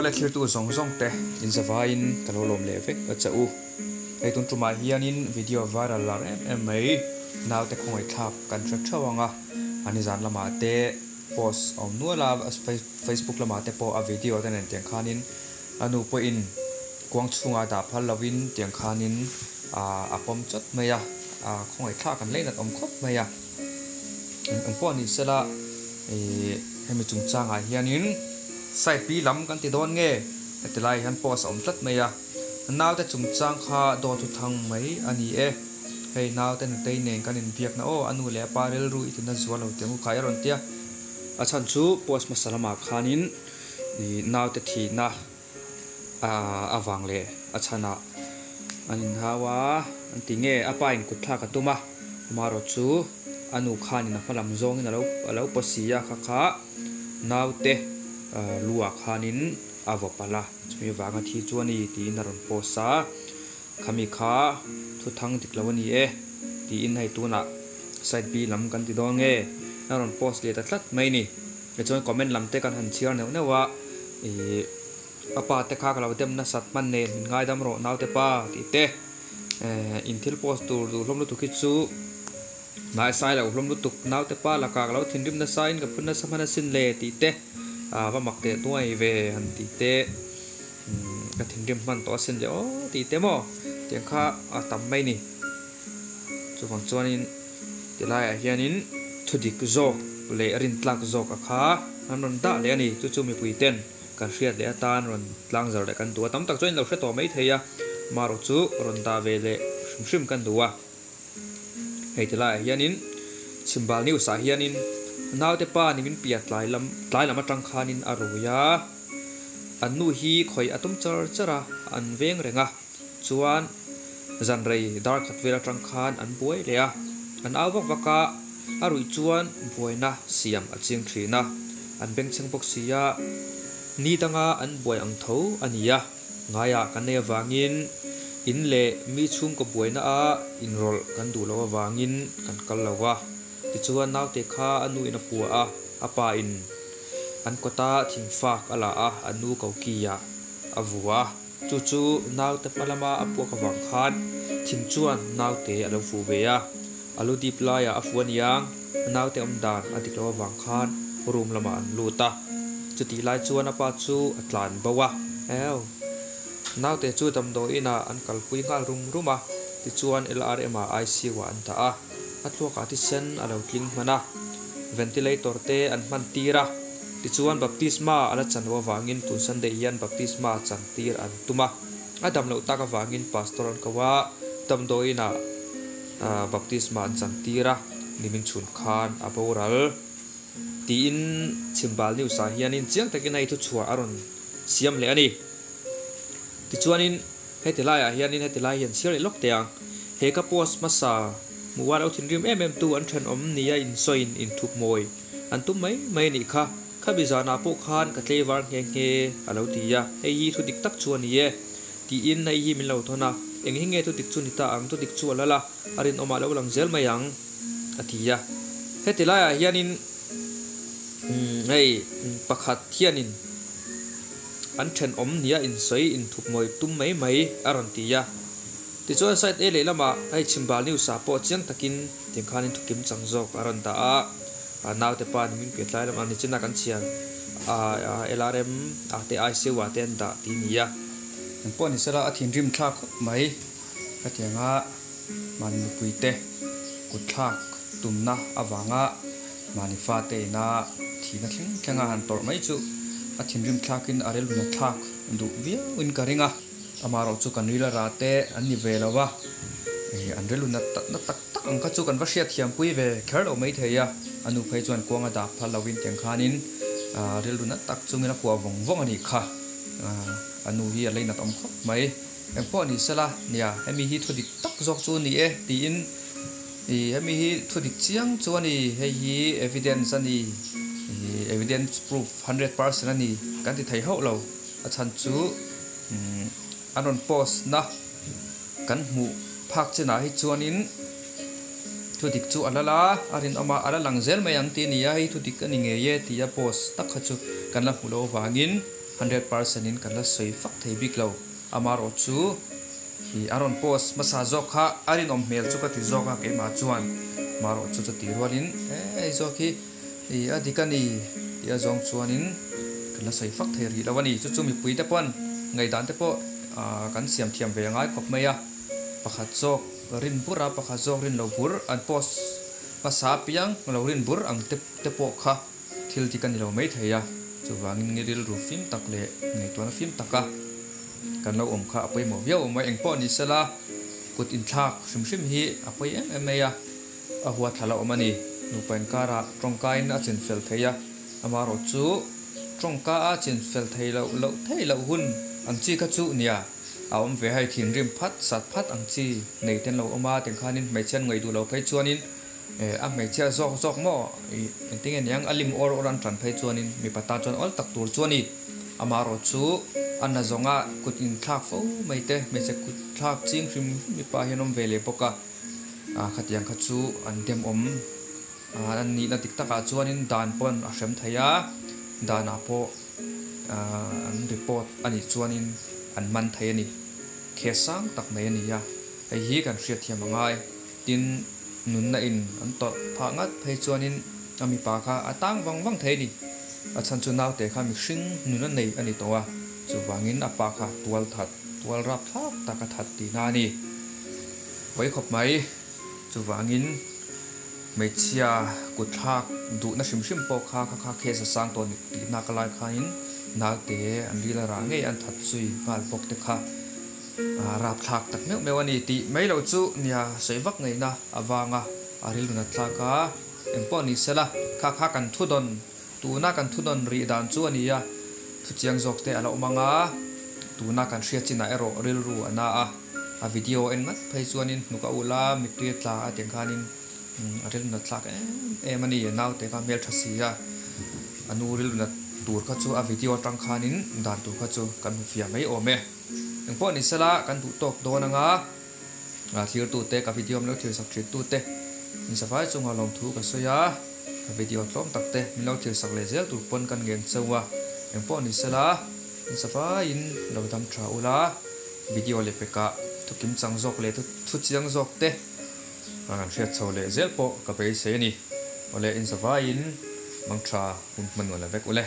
Awle thlirtu zawng zawng te in zavaiin ka lo lawm leh vek a che u. Hei tun tumah hianin video viral lar em em mai naute khawngaihthlak kan hre theuh ang a, a nizan lamah te post a awm nual a, Facebook lamah te pawh a video te nen tiang khanin a nu pawhin kuang chhungah dah phal lovin tiang khanin a pawm chawt mai a, khawngaihthlak an leinat awm khawp mai a. Eng pawh ni sela ih hemi chungchangah hianin side pi lam kan ti dawn nge heti lai hian post a awm tlat mai a, naute chungchang kha dawt thu thang mai a ni e, hei naute nutei nen kan inbiakna aw a nu leh a pa rilru i tina zual lo tiang u khai a rawn ti a, a chhan chu post hmasa lamah khanin ih naute thihna. Avang leh a chhanah an inhau a, an ti nge a pa in kut thlak a tum a, amaherawh chu a nu khanin a hma lam zawngin a lo paw si a, kha kha naute lu ah khanin a vaw palh a, chumi vanga thi chu a ni tiin a rawn post a, khami kha thuthang dik lo a ni e tiin hei tunah side B lam kan ti dawn nge a rawn post leh ta tlat mai a ni. Tichuan comment lam te kan han chhiar neuh neuh a, ih ka pa te kha ka lo dem nasat hman nen min ngaidam rawh naute pa tih te, eh in thil post tur duh hlawm lutuk hi chu hnaisai lo hlawm lutuk naute pa lakah ka lo thinrim nasa in ka phun nasa hman asin le tih te, ah va mak teh nuai ve han tih te, umm ka thinrim hman tawh asin le aw tih te maw tiang kha a tam mai ni. Chuvang chuanin tilaiah hianin thudik zawk leh rintlak zawk a kha an rawn dah leh a ni. Chu chu mipui ten kan hriat leh atan rawn tlang zar leh kan duh a, tam tak chuan in lo hre tawh mai thei a, marawh chu rawn dah ve leh hrim hrim kan duh a. Hei tilaiah hianin Chhimbal News ah hianin naute pa ni min piah tlai lam tlai lam atang khanin a rui a, an nu hi khawih a tum char char a, an veng reng a. Chuan zan rei dar khat vel atang khan an buai leh a, an au vak vak a, a ruih chuan buaina siam a ching thin a, an bengchheng bawk si a, ni danga an buai ang tho a ni a, ngaiah kan nei avangin in leh mi chhungkaw buaina a inrawlh kan duh loh avangin kan kal lo va, tichuan naute kha a nu in a pua a, a pa in an kawta thingfak a la a, a nu koki-ah a vua a. Chu chu naute hma lama a puak avang khan thing chuan naute a lo fuh ve a, a lu dip laiah a fuh a niang, naute awm dan a dik loh avang khan room lamah an lut a, chutih lai chuan a pa chu a tlan bo a. Ew. Naute chu damdawiin ah an kalpui nghal rum rum a, tichuan LRM ah ICU ah an dah a, a thluakah thisen a lo tling hman a, ventilator te an hman tir a. Tichuan, baptisma a la chan loh avangin tun Sunday hian baptisma chan tir an tum a. A dam loh tak avangin pastor an ko a, damdawiinah baptisma an chan tir a, nimin chhun khan a boral. Tiin Chhimbal News ah hianin chiang takin hei thuchhuah a rawn siam leh a ni. Tichuanin heti laiah hianin heti lai hian chhiar leh lawk teh ang. He ka post hmasa hmuh a lo thinrim em em tu an thenawm nia insawiin inthup mawi. An tum mai mai a nih kha. Khabi zanah pawh khan ka tleivar nghe nghe a lo ti a, hei hi thu dik tak chu a ni e tiin hei hi min lo thawn a, eng hi nge thu dik chu ni ta ang, thu dik chu a lal a, a rinawmah lo lang zel mai ang a ti a. Heti laiah hianin hei pakhat hianin an thenawm nia insawi inthup mawi tum mai mai a rawn ti a. Tichuan side A lehlamah hei Chhimbal News ah pawh chiang takin Tiang khanin thu kim chang zawk a rawn dah a, a naute pa ni min piah tlai lamah nichina kan chhiar a LRM ah te ICU ah te an dah tih a ni a. Eng pawh ni sela a thinrim thlak khawp mai hetianga mahni nupui te kut thlak tumna avanga mahni fate ina thihna thleng thlenga han tawrh mai chu a thinrim thlakin a rilru thlak duh viauin ka ring a. Amaherawh chu kan ril a rah te an ni ve lo va, an rilru na na tak tak ang kha chu kan va hriatthiam pui ve kher lo mai thei a, a nu phei chuan kuang a dah phal lovin tiang khanin rilru na tak chungin a kuah vawng vawng a nih kha, a nu hi a leinat awm khawp mai. Engpawh ni sela, nia hemi hi thu dik tak zawk chu a ni e tiin ih hemi hi thu dik chiang chu a ni, hei hi evidence a ni, ih evidence proof 100% a ni kan ti thei hauh lo, a chhan chu. An rawn post na kan hmuh phak chinah hi chuanin thu dik chu a lal a, a rinawm a, a la lang zel mai ang tih a ni a, hei thu dik a ni ngei e tih a post tak kha chu kan la hmuh loh avangin. 100% in kan la sawi fak thei bik lo. Amaherawhchu hi a rawn post hmasa zawk kha a rinawm hmel chu ka ti zawk a keimah chuan amaherawhchu chu tih rualin hei zawk hi ih a dik a ni tih a zawng chuanin kan la sawi fak thei rih lo a ni. Chu chu mipui te pawn ngaihdan te pawh kan siam thiam ve a ngai khawp mai a, pakhat zawk rin bur a pakhat zawk rin lo bur an post hmasa apiang lo rin bur ang te te pawh kha Thil dik a ni lo mai thei a, chuvangin nge rilru fim tak leh ngaihtuahna fim taka kan lo awm kha a pawimawh viau awm a, engpawh ni sela kut inthlak hrim hrim hi a pawi em em mai a, a huatthla la awm a ni. Nupa inkarah tawngkain a chinfel thei a, amaherawhchu tawngka a chinfel thei loh loh theih loh hun ang chi kha chu nia a awm ve hei thinrim phat sat phat ang chi nei te an lo awm a, tiangkhanin hmeichhe an ngaih duh lo phei chuanin A hmeichhia zawk zawk maw? Ih, engtin nge niang? A lim awr awr an tan phei chuanin mipa tan chuan awl tak tur chu a ni. Amaherawh chu a na zawnga kut inthlak fo mai te, hmeichhe kut thlak ching hrim hrim mipa hian awm ve leh bawk a. Ah, khatiang kha chu an demawm. Ah, an nihna dik takah chuanin dan pawn a hrem thei a, danah pawh ah an report a nih chuanin an man thei a ni. Case sang tak mai a ni a, hei hi kan hriatthiam a ngai. Tin, nunna in an tawrh phah ngat phei chuanin a mipa kha a tang vang vang thei a ni. A chhan chu naute kha mihring nun a nei a ni tawh a, chuvangin a pa kha tual that, tual rap thlak tak a that tihna a ni. Pawi khawp mai, chuvangin hmeichhia kut thlak duhna hrim hrim pawh kha kha kha case a sang tawh a ni tihna ka lai khanin naute an ril a rah ngei an that zui nghal bawk te kha. Rapthlak tak meuh meuh a ni tih mai loh chu nia sawi vak ngaihna avanga a rilru nat thlak a, engpawh ni sela kha kha kan thu dawn tuna kan thu dawn rih dan chu a ni a, thu chiang zawk te a la awm ang a, tuna kan hriat chinah erawh rilru a na a, a video en ngat phei chuanin hnuk a ulh a, mittui a tla a tiang khanin a rilru nat thlak em em a ni, a naute kha hmeltha si a, a nu rilru nat tur kha chu a video atang khanin dan tur kha chu kan hmu fiah mai awm e. Engpawh ni sela kan duh tawk dawn anga thirtute ka video min lo thirsak thintute in safai chunga lawmthu ka sawi a, ka video tlawm tak te min lo thirsak leh zel tur pawn kan ngen cheu a, engpawh ni sela in safaiin lo dam tha ula, video leh pekah thu kim chang zawk leh thu chiang zawk te kan hriat chho leh zel pawh ka beisei a ni. Awle in safaiin mang tha hun hman nual vek ule.